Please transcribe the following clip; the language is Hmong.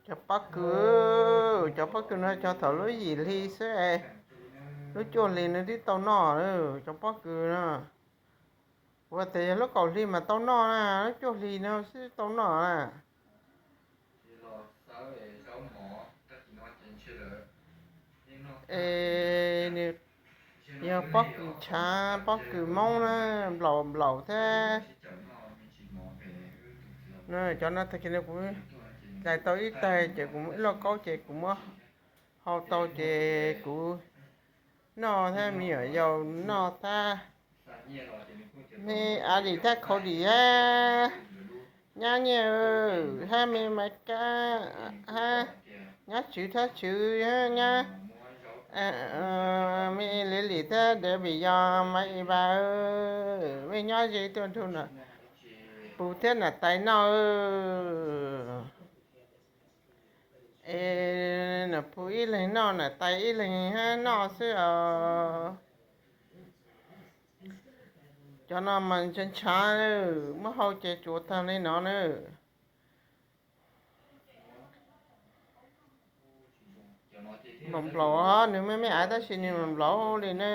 Cov pob kws, cov pob kws no cov thaum lub yim hli xwb, lub cuaj hli nws twb tau noj lawm cov pob kws no. Kuv tias yog lub kaum hli mas tau noj na, lub cuaj hli no xwb tau noj na. Es nws yog pob kws tshav, pob kws moob na, nplaum nplaum thiab. Cov no tag kis no kuv hlais tau ib taig ces kuv muab ib lauj kaub ces kuv muab hau tau ces kuv noj thiab me nyuam yaus noj thiab. Me Adim thiab Khau Dim hab nyab Nyiaj hab me Maiv Kab hab nyab Tswv thiab Tswv hab nyab me Liv Lim thiab David yog Maiv Eva, mej nyob ze tuaj nrug Pus thiab Nam Tais noj. Es Nam Pus ib leeg noj, Nam Tais ib leeg hab noj xwb os. Cov no mas ntshav ntshav, muab hau ces tsuav tag li no na. Nplaum nplaum, nws me me aiv tab sis nws nplaum nplaum li na.